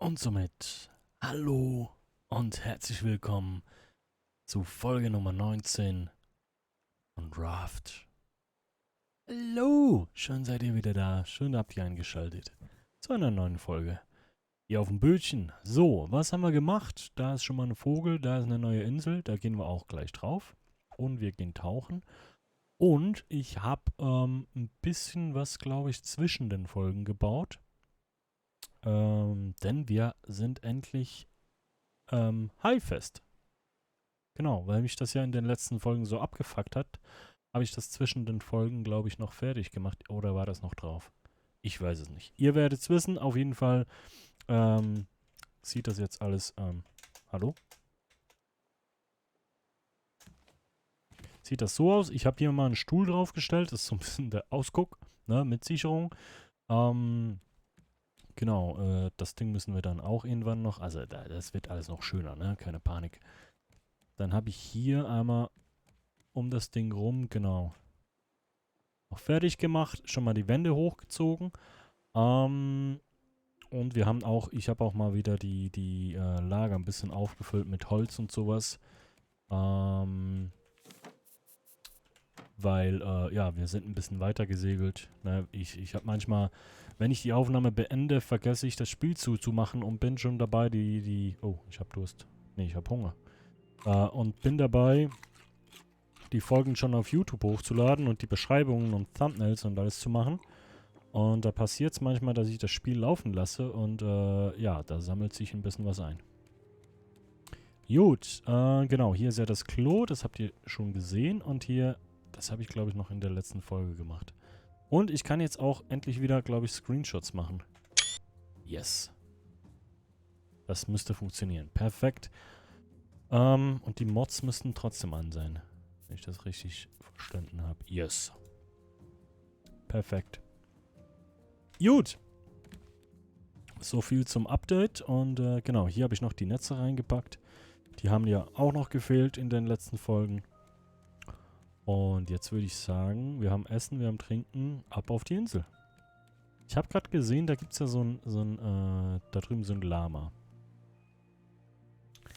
Und somit hallo und herzlich willkommen zu Folge Nummer 19 von Raft. Hallo, schön seid ihr wieder da, schön habt ihr eingeschaltet zu einer neuen Folge. Hier auf dem Bildchen. So, was haben wir gemacht? Da ist schon mal ein Vogel, da ist eine neue Insel, da gehen wir auch gleich drauf. Und wir gehen tauchen. Und ich habe ein bisschen was, glaube ich, zwischen den Folgen gebaut. Denn wir sind endlich Highfest. Genau, weil mich das ja in den letzten Folgen so abgefuckt hat, habe ich das zwischen den Folgen, glaube ich, noch fertig gemacht. Oder war das noch drauf? Ich weiß es nicht. Ihr werdet es wissen. Auf jeden Fall ähm, sieht das jetzt alles. Hallo? Sieht das so aus? Ich habe hier mal einen Stuhl draufgestellt. Das ist so ein bisschen der Ausguck, ne, mit Sicherung. Ähm, genau, das Ding müssen wir dann auch irgendwann noch. Also, das wird alles noch schöner, ne? Keine Panik. Dann habe ich hier einmal um das Ding rum, genau, noch fertig gemacht, schon mal die Wände hochgezogen. Und wir haben auch, ich habe auch mal wieder die Lager ein bisschen aufgefüllt mit Holz und sowas. Weil, ja, wir sind ein bisschen weiter gesegelt. Ne? Ich habe manchmal, wenn ich die Aufnahme beende, vergesse ich das Spiel zuzumachen und bin schon dabei, oh, ich habe Durst. Nee, ich habe Hunger. Und bin dabei, die Folgen schon auf YouTube hochzuladen und die Beschreibungen und Thumbnails und alles zu machen. Und da passiert es manchmal, dass ich das Spiel laufen lasse und ja, da sammelt sich ein bisschen was ein. Gut, genau, hier ist ja das Klo, das habt ihr schon gesehen und hier, das habe ich glaube ich noch in der letzten Folge gemacht. Und ich kann jetzt auch endlich wieder, glaube ich, Screenshots machen. Yes. Das müsste funktionieren. Perfekt. Und die Mods müssten trotzdem an sein. Wenn ich das richtig verstanden habe. Yes. Perfekt. Gut. So viel zum Update und genau, hier habe ich noch die Netze reingepackt. Die haben ja auch noch gefehlt in den letzten Folgen. Und jetzt würde ich sagen, wir haben Essen, wir haben Trinken, ab auf die Insel. Ich habe gerade gesehen, da gibt es ja da drüben so ein Lama.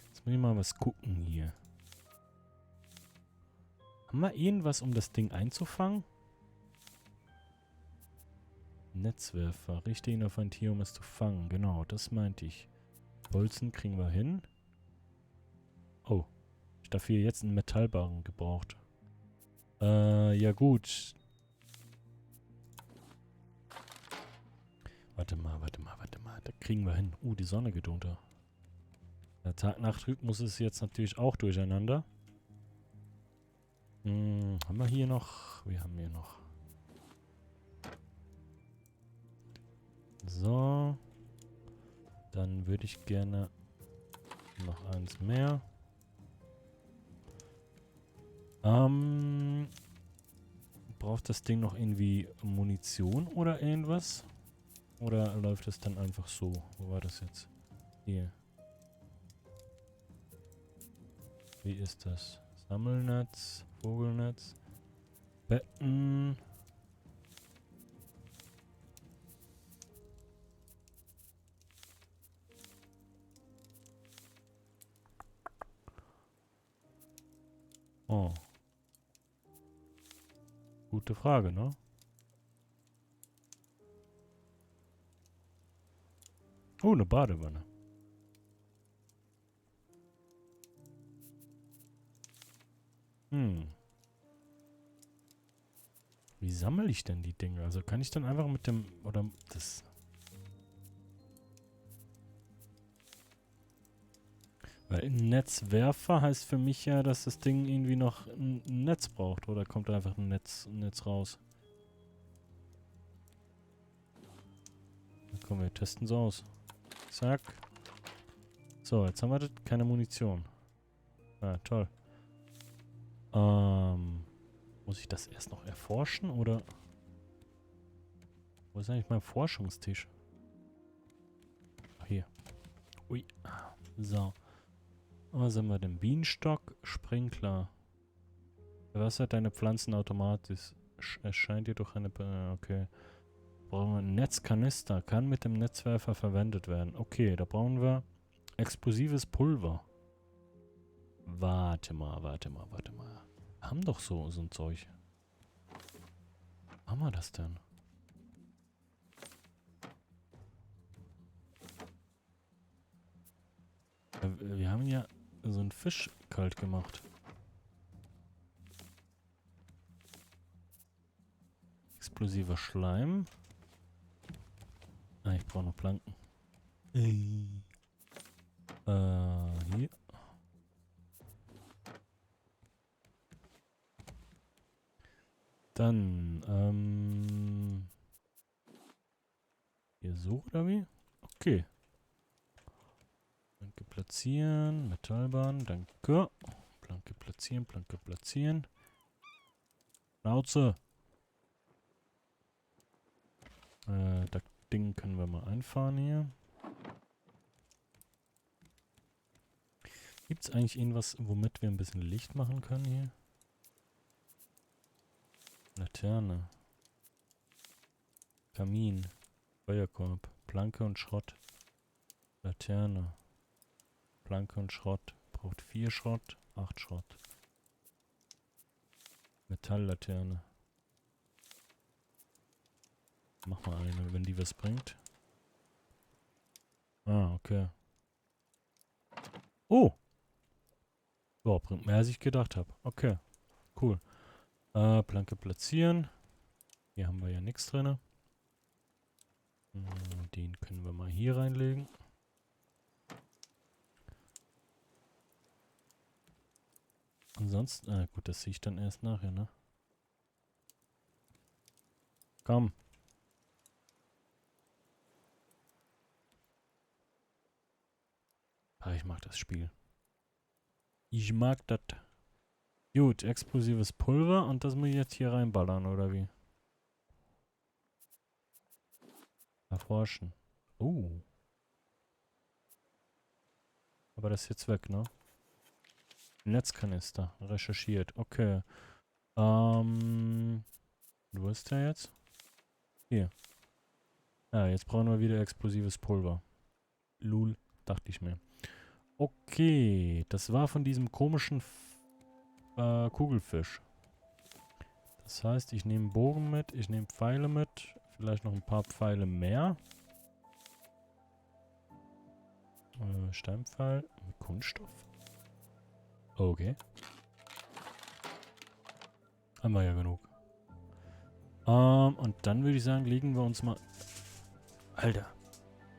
Jetzt muss ich mal was gucken hier. Haben wir irgendwas, um das Ding einzufangen? Netzwerfer, richte ihn auf ein Tier, um es zu fangen. Genau, das meinte ich. Bolzen kriegen wir hin. Oh, ich habe dafür jetzt einen Metallbarren gebraucht. Ja gut. Warte mal. Da kriegen wir hin. Die Sonne geht unter. Der Tag-Nacht-Rhythmus ist jetzt natürlich auch durcheinander. Haben wir hier noch? Wir haben hier noch. So. Dann würde ich gerne noch eins mehr. Braucht das Ding noch irgendwie Munition oder irgendwas? Oder läuft das dann einfach so? Wo war das jetzt? Hier. Wie ist das? Sammelnetz, Vogelnetz, Betten. Oh, gute Frage, ne? Oh, eine Badewanne. Hm. Wie sammle ich denn die Dinge? Also kann ich dann einfach mit dem... Oder das... Weil ein Netzwerfer heißt für mich ja, dass das Ding irgendwie noch ein Netz braucht. Oder kommt da einfach ein Netz raus? Na komm, wir testen so aus. Zack. So, jetzt haben wir keine Munition. Ah, toll. Muss ich das erst noch erforschen oder... Wo ist eigentlich mein Forschungstisch? Ach, hier. Ui. So. Was haben wir denn? Bienenstock, Sprinkler. Verwassert deine Pflanzen automatisch. Erscheint jedoch eine... okay. Brauchen wir einen Netzkanister. Kann mit dem Netzwerfer verwendet werden. Okay, da brauchen wir explosives Pulver. Warte mal. Wir haben doch so ein Zeug. Wo haben wir das denn? Wir haben ja so einen Fisch kalt gemacht. Explosiver Schleim. Ah, ich brauche noch Planken. Hier. Dann, hier so oder wie? Okay. Planke platzieren, Metallbahn, danke. Planke platzieren. Schnauze. Das Ding können wir mal einfahren hier. Gibt es eigentlich irgendwas, womit wir ein bisschen Licht machen können hier? Laterne. Kamin. Feuerkorb. Planke und Schrott. Laterne. Planke und Schrott. Braucht 4 Schrott, 8 Schrott. Metalllaterne. Mach mal eine, wenn die was bringt. Ah, okay. Oh! So, bringt mehr als ich gedacht habe. Okay. Cool. Planke platzieren. Hier haben wir ja nichts drin. Den können wir mal hier reinlegen. Ansonsten, gut, das sehe ich dann erst nachher, ne? Komm. Ah, ich mag das Spiel. Ich mag das. Gut, explosives Pulver und das muss ich jetzt hier reinballern, oder wie? Erforschen. Aber das ist jetzt weg, ne? Netzkanister. Recherchiert. Okay. Wo ist der jetzt? Hier. Ja, jetzt brauchen wir wieder explosives Pulver. Lul, dachte ich mir. Okay, das war von diesem komischen Kugelfisch. Das heißt, ich nehme Bogen mit, ich nehme Pfeile mit, vielleicht noch ein paar Pfeile mehr. Steinpfeil mit Kunststoff. Okay. Haben wir ja genug. Und dann würde ich sagen, legen wir uns mal... Alter,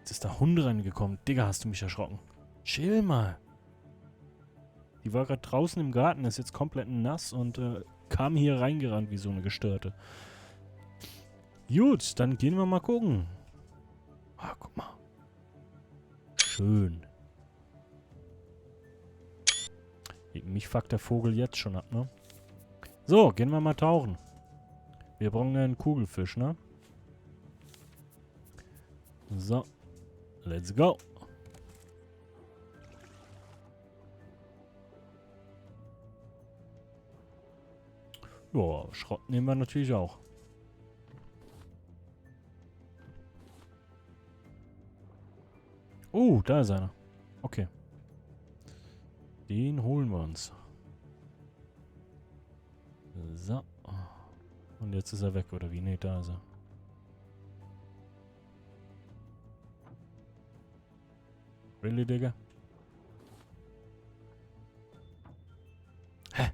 jetzt ist da Hund reingekommen. Digga, hast du mich erschrocken. Chill mal. Die war gerade draußen im Garten, ist jetzt komplett nass und kam hier reingerannt wie so eine Gestörte. Gut, dann gehen wir mal gucken. Ah, guck mal. Schön. Mich fuckt der Vogel jetzt schon ab, ne? So, gehen wir mal tauchen. Wir brauchen einen Kugelfisch, ne? So. Let's go. Ja, Schrott nehmen wir natürlich auch. Da ist einer. Okay. Den holen wir uns. So. Und jetzt ist er weg, oder wie? Ne, da ist er. Really, Digga? Hä?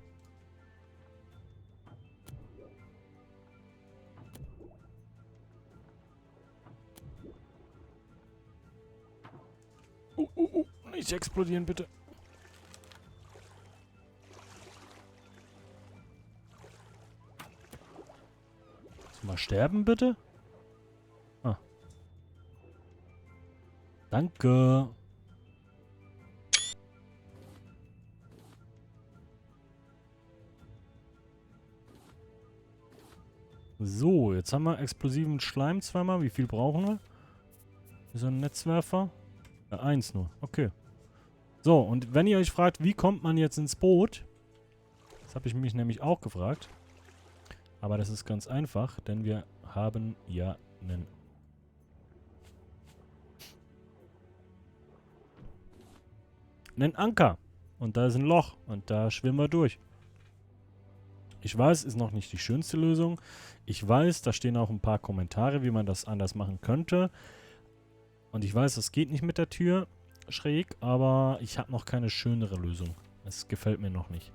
Nicht explodieren, bitte. Mal sterben, bitte? Ah. Danke. So, jetzt haben wir explosiven Schleim zweimal. Wie viel brauchen wir? So ein Netzwerfer? Ja, 1 nur. Okay. So, und wenn ihr euch fragt, wie kommt man jetzt ins Boot? Das habe ich mich nämlich auch gefragt. Aber das ist ganz einfach, denn wir haben ja einen Anker. Und da ist ein Loch. Und da schwimmen wir durch. Ich weiß, ist noch nicht die schönste Lösung. Ich weiß, da stehen auch ein paar Kommentare, wie man das anders machen könnte. Und ich weiß, das geht nicht mit der Tür schräg, aber ich habe noch keine schönere Lösung. Es gefällt mir noch nicht.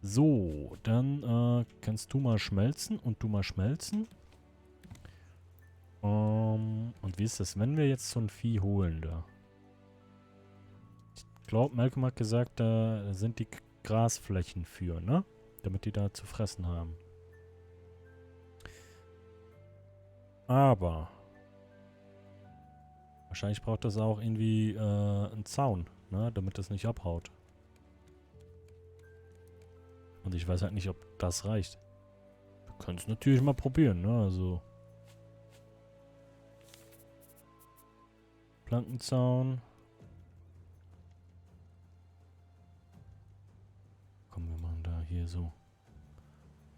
So, dann kannst du mal schmelzen und du mal schmelzen. Und wie ist das, wenn wir jetzt so ein Vieh holen da? Ich glaube, Malcolm hat gesagt, da sind die Grasflächen für, ne? Damit die da zu fressen haben. Aber wahrscheinlich braucht das auch irgendwie einen Zaun, ne? Damit das nicht abhaut. Und ich weiß halt nicht, ob das reicht. Wir können es natürlich mal probieren, ne? Also Plankenzaun. Komm, wir machen da hier so.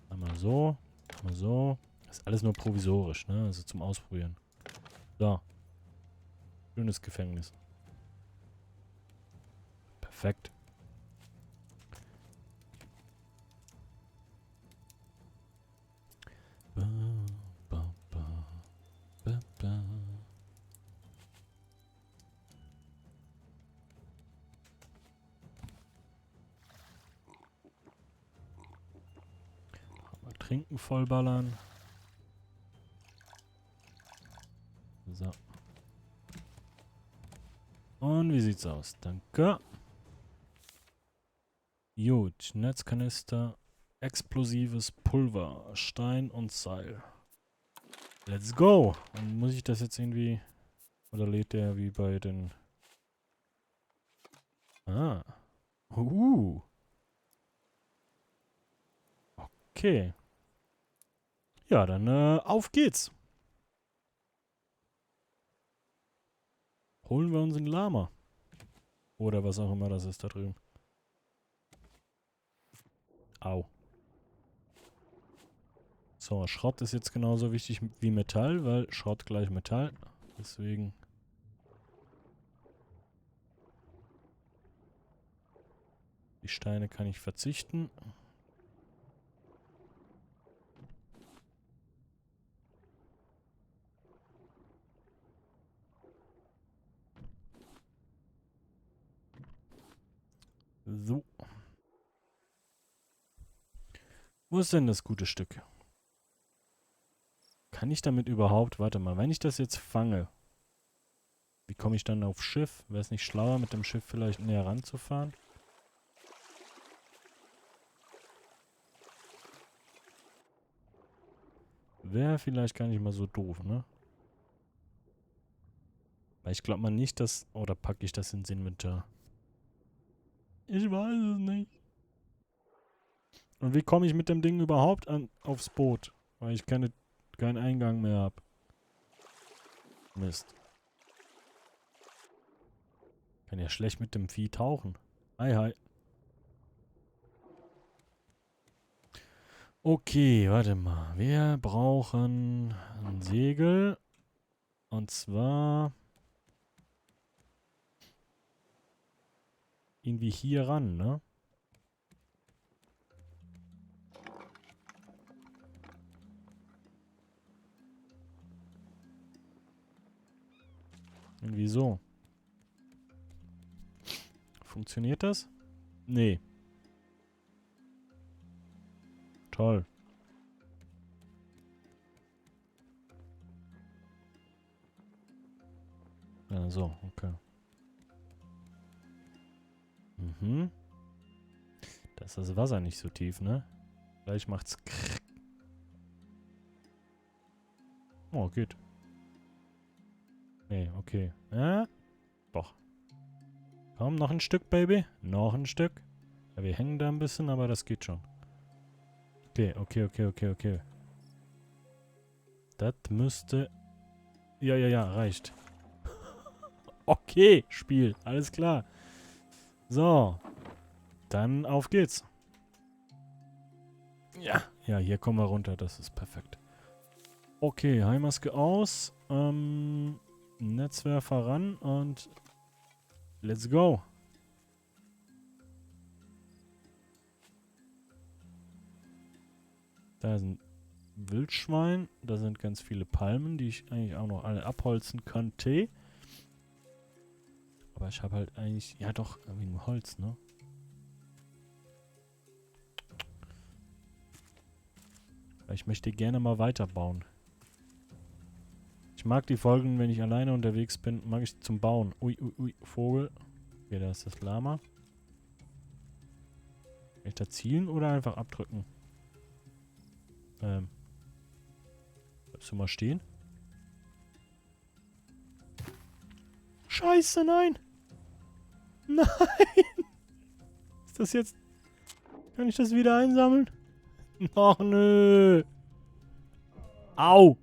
Einmal so, einmal so. Das ist alles nur provisorisch, ne? Also zum Ausprobieren. So. Schönes Gefängnis. Perfekt. Ba, ba, ba, ba, ba. Mal Trinken vollballern. So. Und wie sieht's aus? Danke. Gut, Netzkanister, explosives Pulver, Stein und Seil. Let's go! Und muss ich das jetzt irgendwie... Oder lädt der wie bei den... Ah. Okay. Ja, dann auf geht's. Holen wir uns einen Lama. Oder was auch immer das ist da drüben. Au. So, Schrott ist jetzt genauso wichtig wie Metall, weil Schrott gleich Metall. Deswegen... Die Steine kann ich verzichten. So. Wo ist denn das gute Stück? Kann ich damit überhaupt... Warte mal, wenn ich das jetzt fange, wie komme ich dann aufs Schiff? Wäre es nicht schlauer, mit dem Schiff vielleicht näher ranzufahren? Wäre vielleicht gar nicht mal so doof, ne? Weil ich glaube mal nicht, dass... Oder packe ich das ins Inventar? Ich weiß es nicht. Und wie komme ich mit dem Ding überhaupt aufs Boot? Weil ich keinen Eingang mehr habe. Mist. Kann ja schlecht mit dem Vieh tauchen. Hi, hi. Okay, warte mal. Wir brauchen ein Segel. Und zwar... irgendwie hier ran, ne? Irgendwie so. Funktioniert das? Nee. Toll. Ja, so, okay. Mhm. Da ist das Wasser nicht so tief, ne? Gleich macht's krrrk. Oh, geht. Nee, okay. Doch. Komm, noch ein Stück, Baby. Noch ein Stück. Ja, wir hängen da ein bisschen, aber das geht schon. Okay, okay, okay, okay, okay. Das müsste... Ja, ja, ja, reicht. Okay, Spiel. Alles klar. So. Dann auf geht's. Ja. Ja, hier kommen wir runter. Das ist perfekt. Okay, Heilmaske aus. Netzwerfer ran und let's go. Da ist ein Wildschwein. Da sind ganz viele Palmen, die ich eigentlich auch noch alle abholzen könnte. Aber ich habe halt eigentlich... Ja doch, irgendwie nur Holz, ne? Ich möchte gerne mal weiterbauen. Ich mag die Folgen, wenn ich alleine unterwegs bin, mag ich zum Bauen. Ui, ui, ui, Vogel. Okay, da ist das Lama. Kann ich da zielen oder einfach abdrücken? Bleibst du mal stehen? Scheiße, nein! Nein! Ist das jetzt... Kann ich das wieder einsammeln? Ach, nö! Au!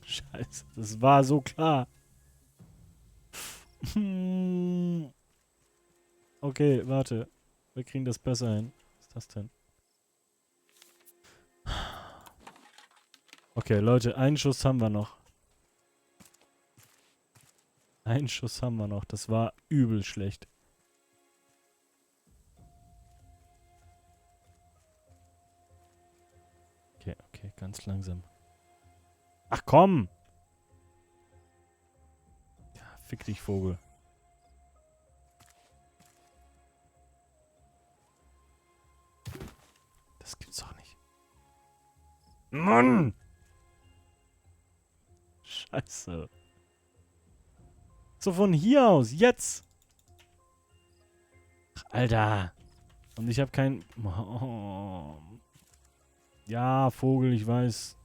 Scheiße, das war so klar. Okay, warte. Wir kriegen das besser hin. Was ist das denn? Okay, Leute, einen Schuss haben wir noch. Einen Schuss haben wir noch. Das war übel schlecht. Okay, okay, ganz langsam. Ach komm! Ja, fick dich, Vogel. Das gibt's doch nicht. Mann! Scheiße. So von hier aus, jetzt! Ach, Alter! Und ich habe kein... Oh. Ja, Vogel, ich weiß.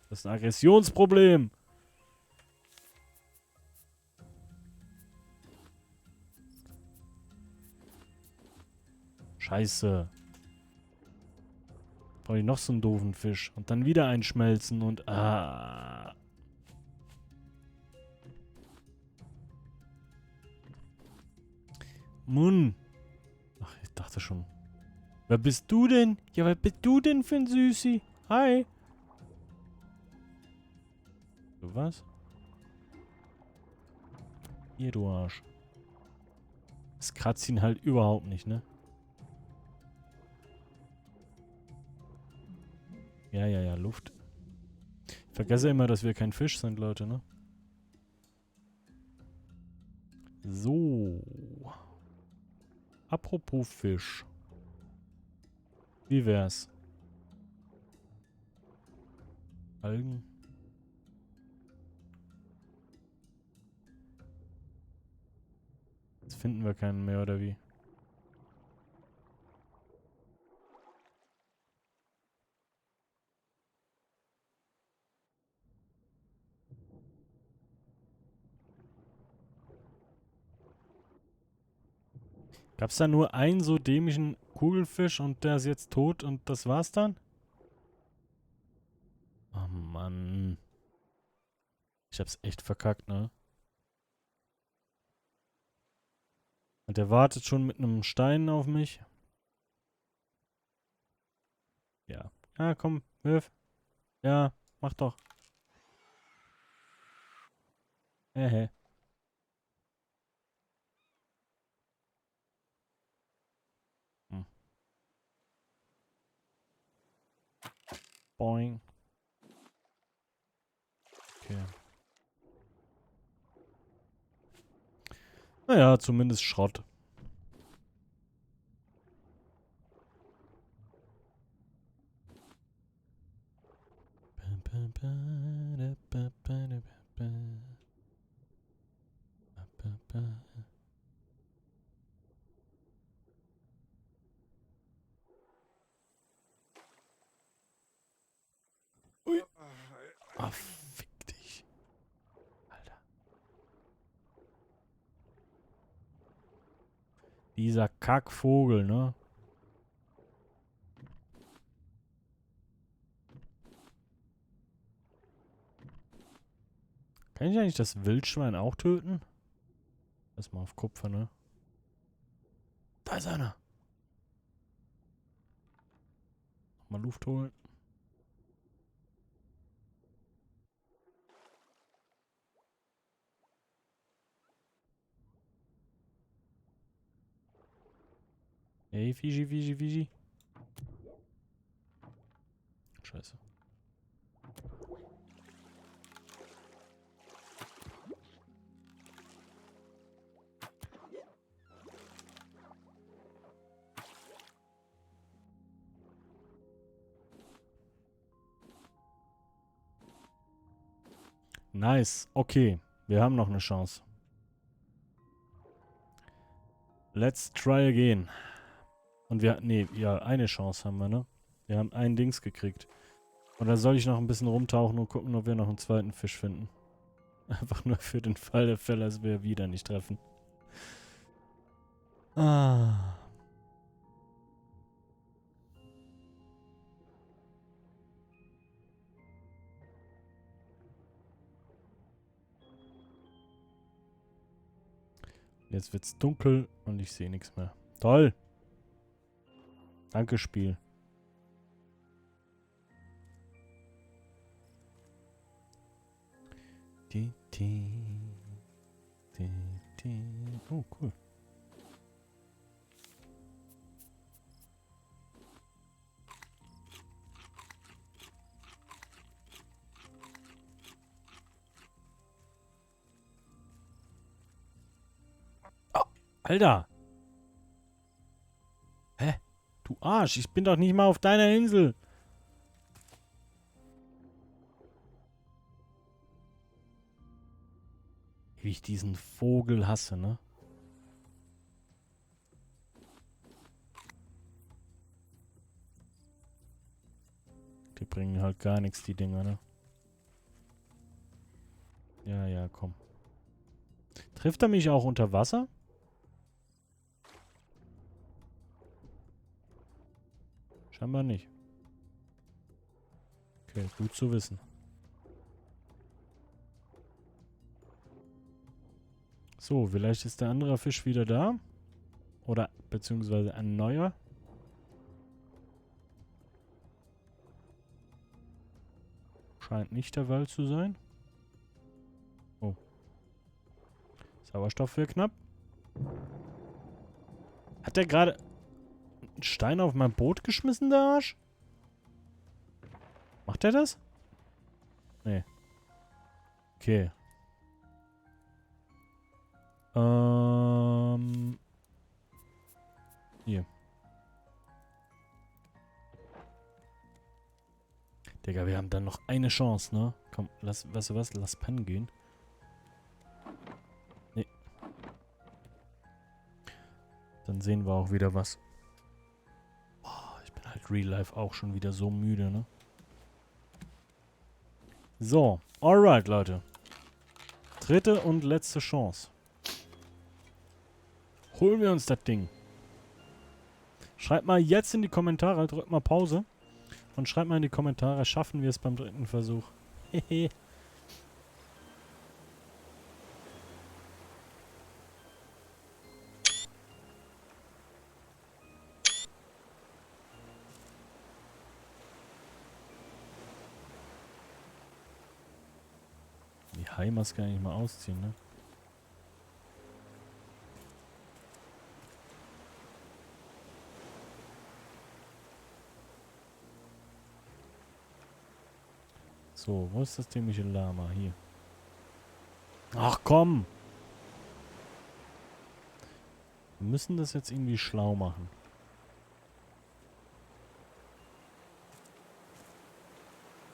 Das ist ein Aggressionsproblem. Scheiße. Brauche ich noch so einen doofen Fisch. Und dann wieder einschmelzen und... Ah. Mann. Ach, ich dachte schon. Wer bist du denn? Ja, wer bist du denn für ein Süßi? Hi. Du was? Hier, du Arsch. Das kratzt ihn halt überhaupt nicht, ne? Ja, ja, ja, Luft. Ich vergesse immer, dass wir kein Fisch sind, Leute, ne? So. Apropos Fisch. Wie wär's? Algen? Jetzt finden wir keinen mehr, oder wie? Gab's da nur einen so dämlichen Kugelfisch und der ist jetzt tot und das war's dann? Oh Mann. Ich hab's echt verkackt, ne? Und der wartet schon mit einem Stein auf mich. Ja. Ja, komm, wirf. Ja, mach doch. Hä. Hm. Boing. Okay. Naja, zumindest Schrott. Ui. Ah, fick dich. Alter. Dieser Kackvogel, ne? Kann ich eigentlich das Wildschwein auch töten? Erstmal auf Kupfer, ne? Da ist einer. Mal Luft holen. Hey, Fiji, Fiji, Fiji. Scheiße. Nice. Okay. Wir haben noch eine Chance. Let's try again. Und wir... Nee, ja, eine Chance haben wir, ne? Wir haben ein Dings gekriegt. Oder soll ich noch ein bisschen rumtauchen und gucken, ob wir noch einen zweiten Fisch finden? Einfach nur für den Fall der Fälle, dass wir wieder nicht treffen. Ah. Jetzt wird's dunkel und ich sehe nichts mehr. Toll! Danke, Spiel. Oh, cool. Oh, Alter! Hä? Du Arsch, ich bin doch nicht mal auf deiner Insel. Wie ich diesen Vogel hasse, ne? Die bringen halt gar nichts, die Dinger, ne? Ja, ja, komm. Trifft er mich auch unter Wasser? Scheinbar nicht. Okay, gut zu wissen. So, vielleicht ist der andere Fisch wieder da. Oder beziehungsweise ein neuer. Scheint nicht der Fall zu sein. Oh. Sauerstoff wird knapp. Hat der gerade einen Stein auf mein Boot geschmissen, der Arsch? Macht er das? Nee. Okay. Hier. Digga, wir haben dann noch eine Chance, ne? Komm, weißt du was? Lass pennen gehen. Nee. Dann sehen wir auch wieder was. Boah, ich bin halt real life auch schon wieder so müde, ne? So, alright, Leute. Dritte und letzte Chance. Holen wir uns das Ding. Schreibt mal jetzt in die Kommentare, drückt mal Pause. Und schreibt mal in die Kommentare, schaffen wir es beim dritten Versuch. Hehe. Die Haimaske kann ich mal ausziehen, ne? So, wo ist das dämliche Lama? Hier. Ach komm! Wir müssen das jetzt irgendwie schlau machen.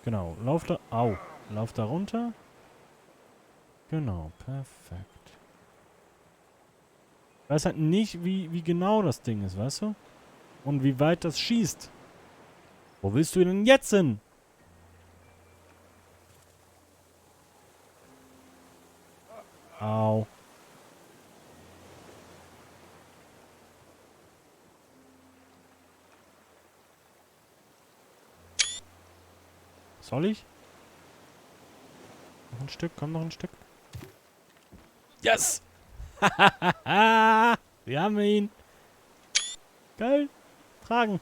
Genau, lauf da... Au! Lauf da runter. Genau, perfekt. Ich weiß halt nicht, wie genau das Ding ist, weißt du? Und wie weit das schießt. Wo willst du denn jetzt hin? Au. Soll ich? Noch ein Stück, komm noch ein Stück. Yes! Wir haben ihn. Geil. Tragen.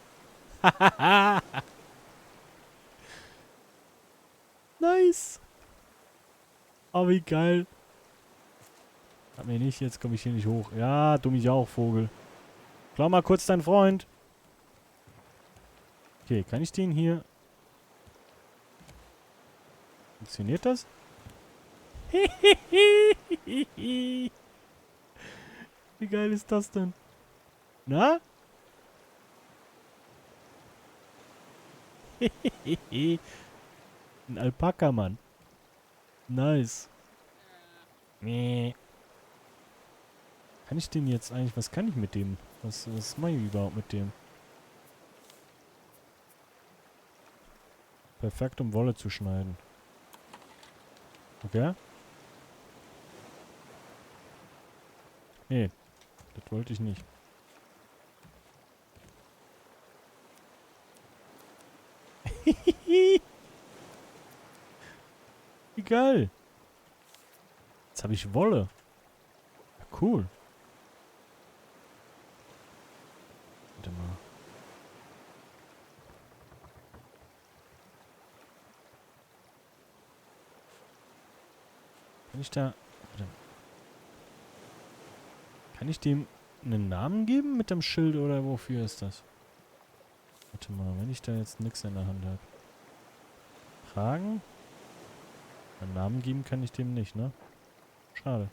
Nice. Oh, wie geil. Hat mir nicht, jetzt komme ich hier nicht hoch. Ja, du mich auch, Vogel. Klau mal kurz deinen Freund. Okay, kann ich den hier... Funktioniert das? Wie geil ist das denn? Na? Ein Alpaka, Mann. Nice. Nee. Kann ich den jetzt eigentlich... Was kann ich mit dem? Was mache ich überhaupt mit dem? Perfekt, um Wolle zu schneiden. Okay. Nee, das wollte ich nicht. Wie geil. Jetzt habe ich Wolle. Ja, cool. Warte mal. Kann ich da... Warte. Kann ich dem einen Namen geben mit dem Schild oder wofür ist das? Warte mal, wenn ich da jetzt nichts in der Hand habe. Tragen? Einen Namen geben kann ich dem nicht, ne? Schade.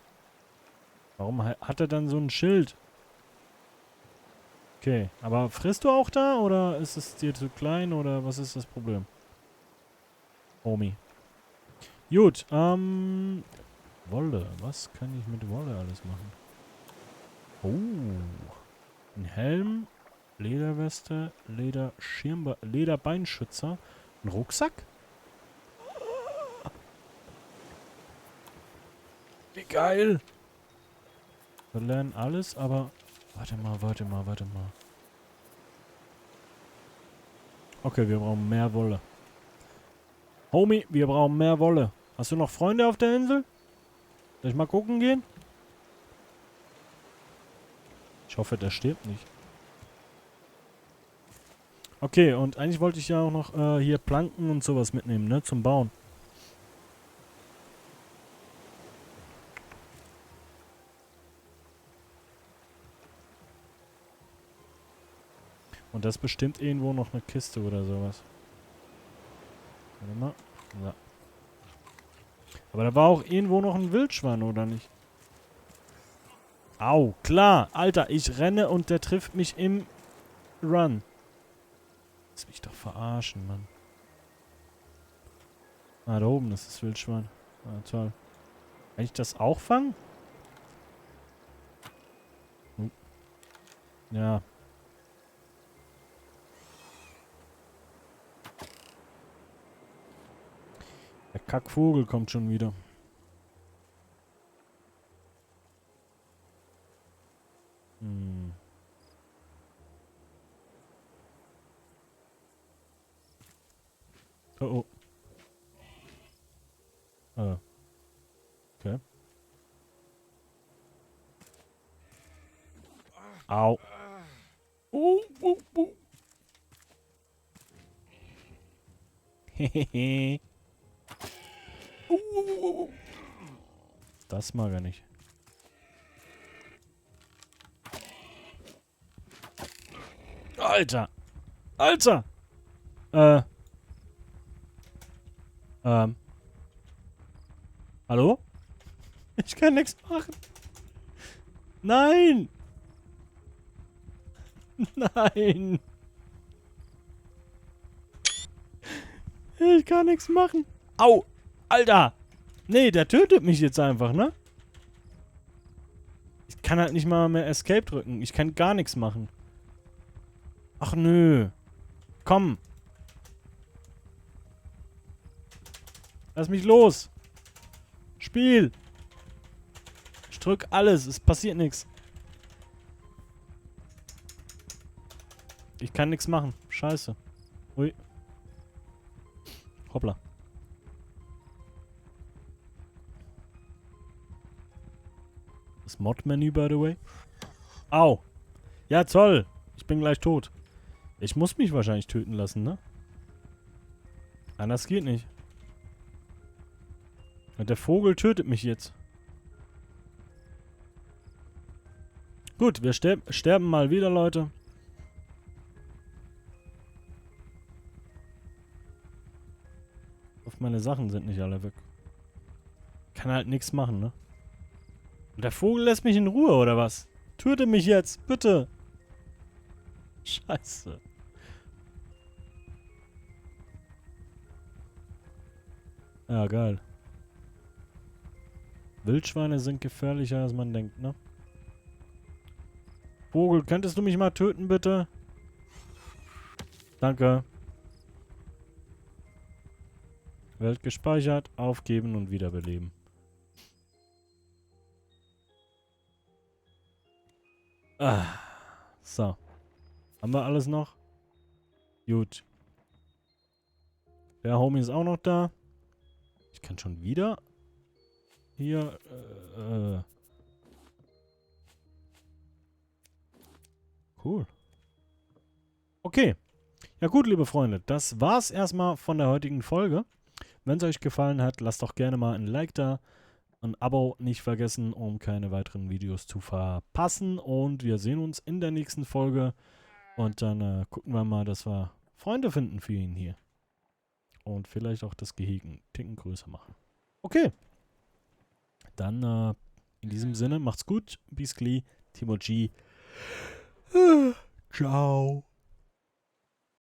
Warum hat er dann so ein Schild? Okay, aber frisst du auch da oder ist es dir zu klein oder was ist das Problem? Homie. Gut, Wolle. Was kann ich mit Wolle alles machen? Oh. Ein Helm, Lederweste, Lederbeinschützer, ein Rucksack? Wie geil! Wir lernen alles, aber... Warte mal. Okay, wir brauchen mehr Wolle. Homie, wir brauchen mehr Wolle. Hast du noch Freunde auf der Insel? Soll ich mal gucken gehen? Ich hoffe, der stirbt nicht. Okay, und eigentlich wollte ich ja auch noch hier Planken und sowas mitnehmen, ne? Zum Bauen. Und das ist bestimmt irgendwo noch eine Kiste oder sowas. Warte mal. Ja. Aber da war auch irgendwo noch ein Wildschwein, oder nicht? Au, klar. Alter, ich renne und der trifft mich im Run. Lass mich doch verarschen, Mann. Ah, da oben ist das Wildschwein. Ah, toll. Kann ich das auch fangen? Ja. Der Kackvogel kommt schon wieder. Hm. Oh, oh. Okay. Au. Hehehe. Das mag er nicht. Alter! Alter! Hallo? Ich kann nichts machen. Nein! Nein! Ich kann nichts machen. Au! Alter! Nee, der tötet mich jetzt einfach, ne? Ich kann halt nicht mal mehr Escape drücken. Ich kann gar nichts machen. Ach nö. Komm. Lass mich los. Spiel. Ich drück alles. Es passiert nichts. Ich kann nichts machen. Scheiße. Ui. Hoppla. Das Mod-Menü, by the way. Au. Ja, toll. Ich bin gleich tot. Ich muss mich wahrscheinlich töten lassen, ne? Anders geht nicht. Und der Vogel tötet mich jetzt. Gut, wir sterben mal wieder, Leute. Auf meine Sachen sind nicht alle weg. Kann halt nichts machen, ne? Und der Vogel lässt mich in Ruhe, oder was? Töte mich jetzt, bitte. Scheiße. Ja, geil. Wildschweine sind gefährlicher, als man denkt, ne? Vogel, könntest du mich mal töten, bitte? Danke. Welt gespeichert, aufgeben und wiederbeleben. Ah, so. Haben wir alles noch? Gut. Der Homie ist auch noch da. Ich kann schon wieder hier, cool. Okay. Ja gut, liebe Freunde, das war's erstmal von der heutigen Folge. Wenn es euch gefallen hat, lasst doch gerne mal ein Like da. Ein Abo nicht vergessen, um keine weiteren Videos zu verpassen. Und wir sehen uns in der nächsten Folge. Und dann gucken wir mal, dass wir Freunde finden für ihn hier. Und vielleicht auch das Gehege einen Ticken größer machen. Okay. Dann in diesem Sinne, macht's gut. Bis gleich. Timo G. Ciao.